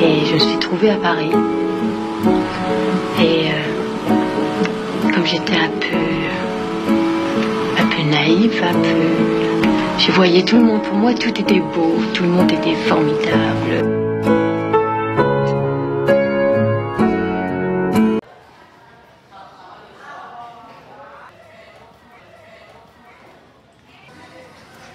Et je me suis trouvée à Paris. Et comme j'étais un peu naïve, un peu... Je voyais tout le monde, pour moi tout était beau, tout le monde était formidable.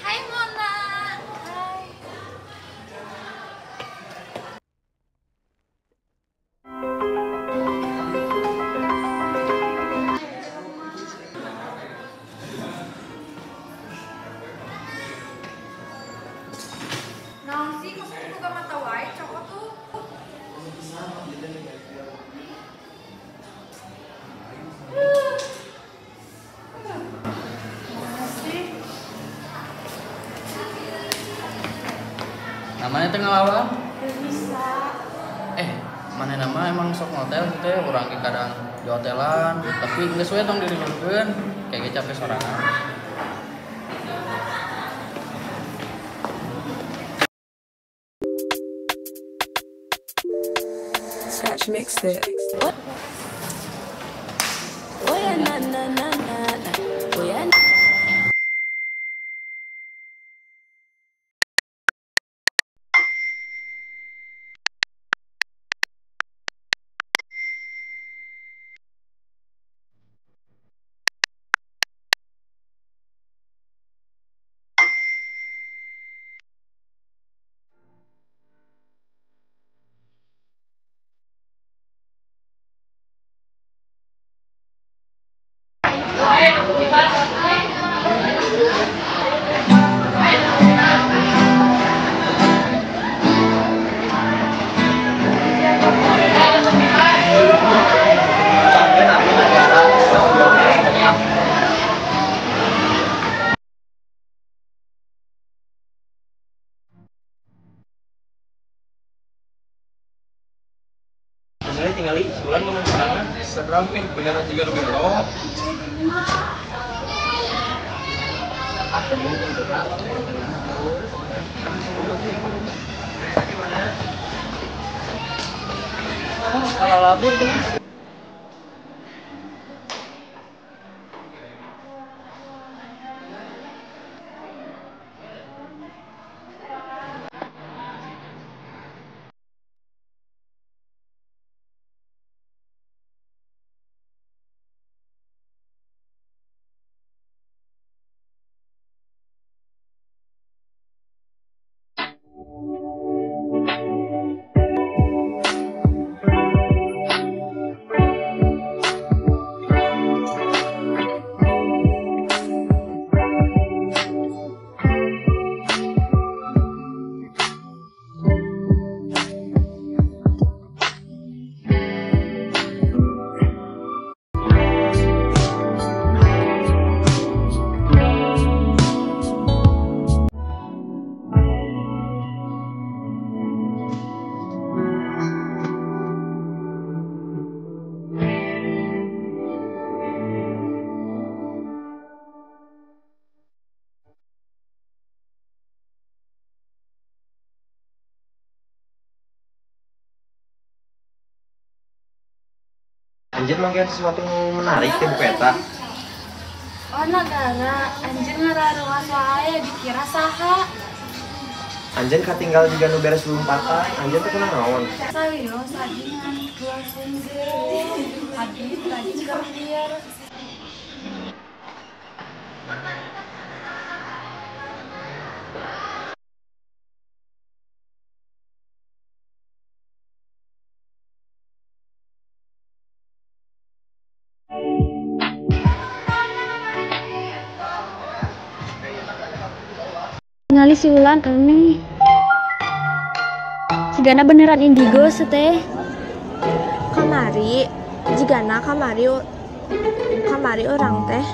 Hai Mona. Hai. Naon sih maksudnya buka mata wae cokot tuh. Namanya teh ngelawan? Bisa. Mana nama emang sok hotel gitu ya, urang ge kadang di hotelan, tapi geus we tong dirindukeun, kayak ge capek sorangan. Scratch mixed it. Oh ya na na na na na. Oh ya. Tinggal sebulan ngomong sorangan. Seram nih, beneran juga lebih lo. Kalau labur tuh. Anjir mangkian sesuatu yang menarik di buku eta. Oh nagara, anjir ngararuas wae dikira saha. Anjir katinggal juga nu beres lompatan, anjir teh kunaon? Sawios abdi ngan geus unggul. Abdi tadi keur liar. Ngali si Ulan aneh. Sigana beneran indigo seteh. Kamari, jigana kamari kamari orang teh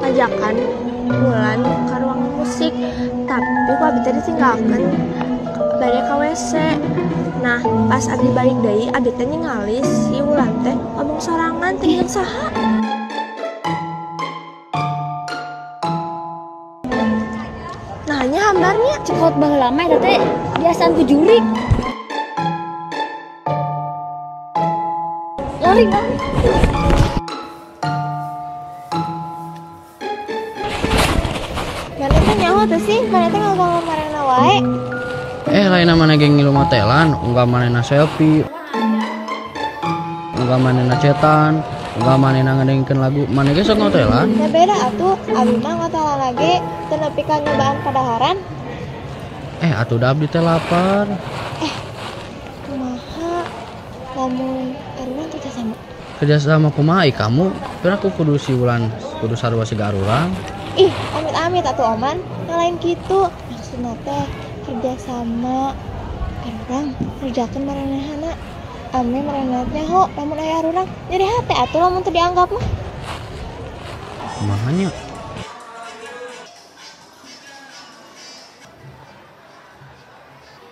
ngajakan Wulan ke ruang musik, tapi ku abi teh ditinggalkeun bade ka WC. Nah, pas abi balik deui abi teh ningali si Wulan teh ngomong sorangan teh jeung saha. Nah, nya hambarnya cepot baheula mah eta teh biasaan ku jurik. Lari, lari. Mana teh nyaho teh sih, mana teh ngaganggu marana wae. Lain mana geng ngilu motelan, unggah manena selfie, unggah manena cetan, unggah manena ngedengkeun lagu, mana ge sok ngotelan. Ya beda atuh, abi mah ngotelan lagi, teu nepi ka nyobaan padaharan. Atuh da abdi teh lapar. Kumaha lamun arurang kerja sama? Kerja sama kumaha kamu? Pira aku kudu si Wulan kudu sarua siga arurang. Ih, amit-amit atuh Oman, ngalain kitu. Maksudna teh kerja sama arurang ngerjakeun maranehana. Ame maranehna nyaho lamun aya arurang nyeri hate atuh lamun teu dianggap mah. Kumaha nya?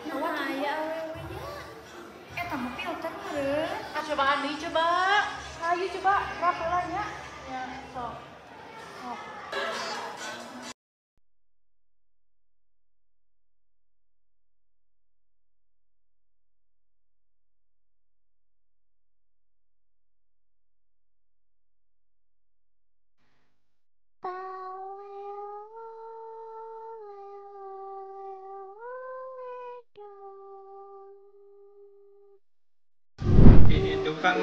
Naon aya awewe nya? Eta mah filter meureun. Ah cobaan deui coba. Hayu coba rap heula nya. Ya, sok. Sok. Itu kan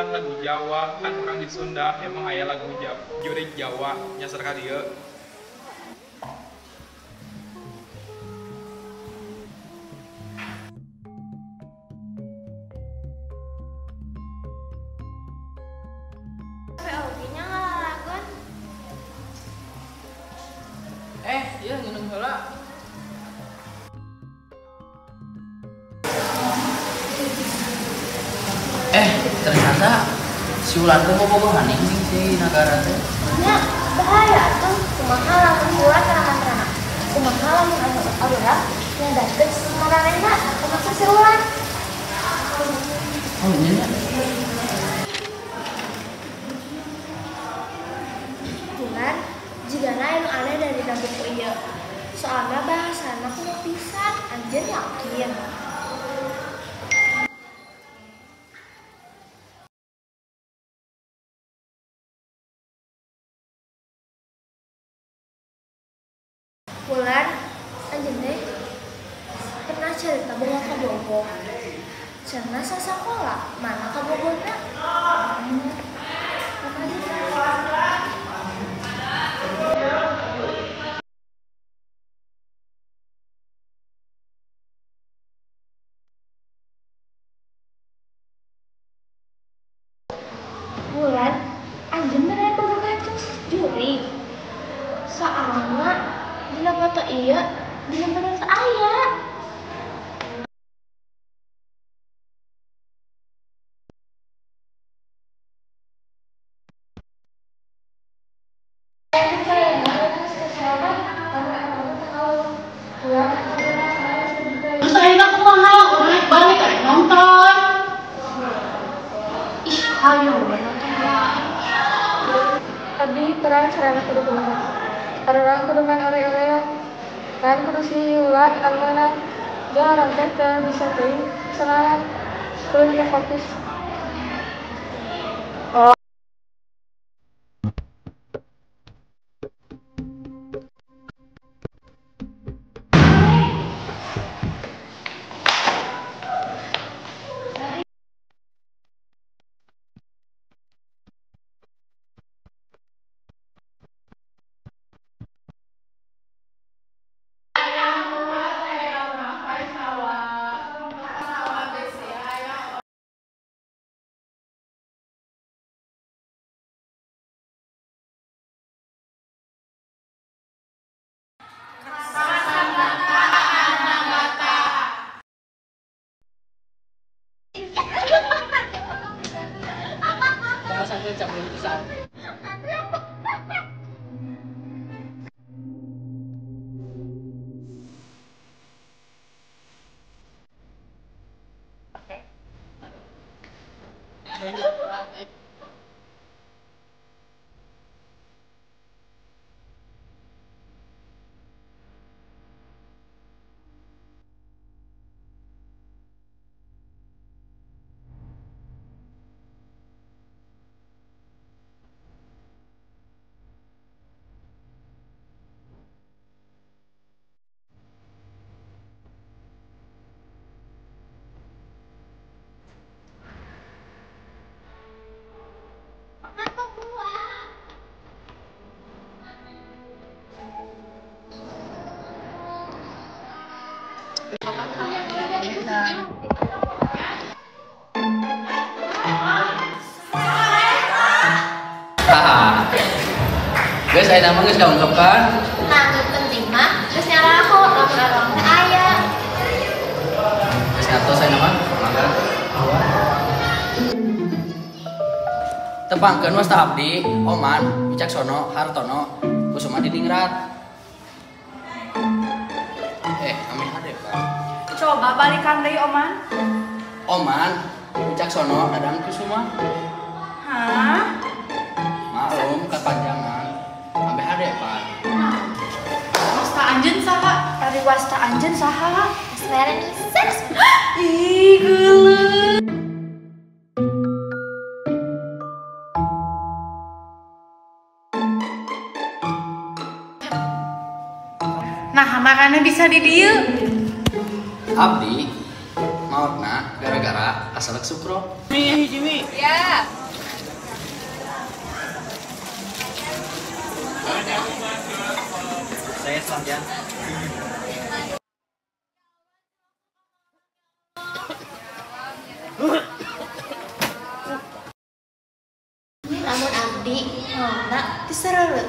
lagu Jawa, kan orang di Sunda emang aya lagu Jawa, jurig Jawa nyasar ka dieu. Ieu ngeuneuh heula. Ternyata si Wulan teh bobogohan jeung si Nagara teh. Nya, bahaya atuh. Kumaha lamun si Wulan terang-terang. Kumaha lamun anu arurang nyadarkeun si maranehna termasuk si Wulan. Oh, nya. Wulan jigana anu aneh dari buku ieu. Soalna bahasana kuno pisan, anjeun yakin. Wulan, anjeun teh pernah cerita boga kabogoh. Cenah sasakola, mana kabogohna? Wulan, anjeun beneran boga kacung jurig. Soalna dina foto ieu bener-bener aya. Terus akhirnya kumaha urang balik arek nonton. Ih, hayo nonton wae. Abdi terang sarana kudu kumaha. Arurang kudu main ore-orean. Lain kudu si Wulan anu meunang. Jarang teh teu bisa teuing kesalahan. Kudu teu fokus. Oh. Geus aya mah geus kaungkapkan. Nah, nu penting mah geus nyaraho lamun arurang teh aya. Geus ngatos aya mah, mangga. Tepangkeun wasta abdi, Oman, Wicaksono, Hartono, Kusuma Diningrat. Ameh hade, Pak. Coba balikan deui Oman. Oman, Wicaksono, Dadang Kusuma. Hah? Maklum kepanjangan. Ameh hade, Pak. Wasta anjeun saha? Ari wasta anjeun saha? Selera nih. Ih, geuleuh. Nah, makanya bisa di dieu. Abdi mautna gara-gara asalek sukro. Mi, hiji mi. Ya. Saya latihan. Lamun abdi mautna disereuleuh.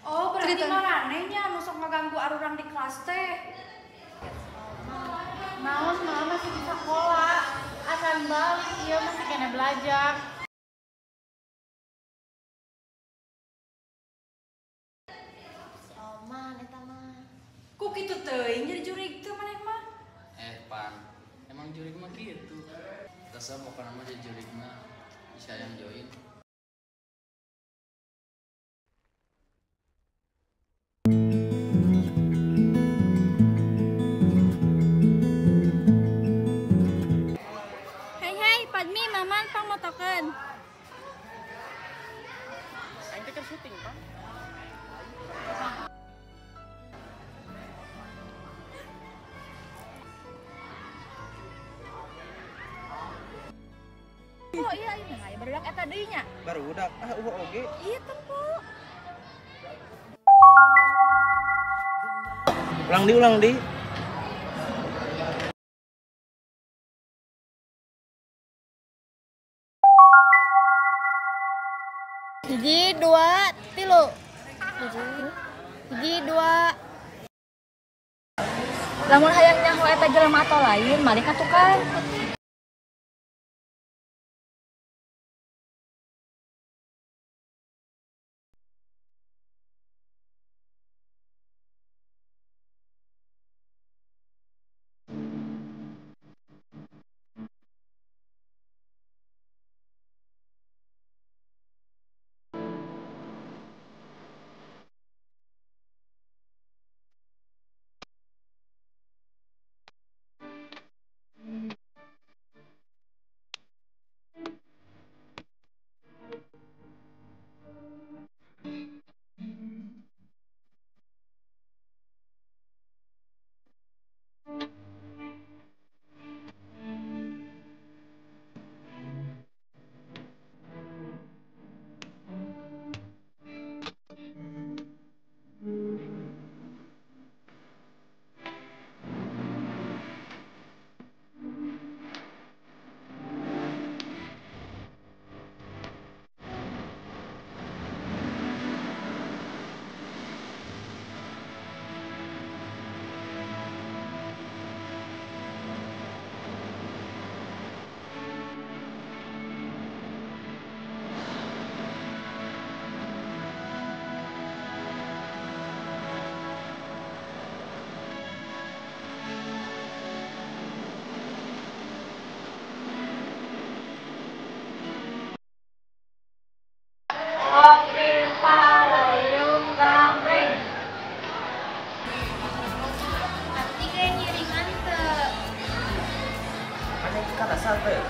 Oh, berarti maranehnya nu sok ngaganggu arurang di kelas teh. Naon mah masih di sekolah. Akan balik ieu masih kena belajar. Si Oman eta mah. Ku kitu teuing jadi jurig teu maneh mah. Pan. Emang jurig mah kitu. Resep pokona mah jadi jurig mah bisa yang join. Hei hei, Padmi, Maman pangmotokeun. Aing teh keur syuting, Pak. Oh iya, iya, nah, barudak eta deui nya. Barudak, ah eueuh oge. Iya tempo. Ulang di, ulang di. Hiji, dua, tilu. Hiji, dua. Lamun hayang nyaho eta jelema atau lain, mari ka tukang. Abdi ge ngiringan teu. Maneh karasa teu?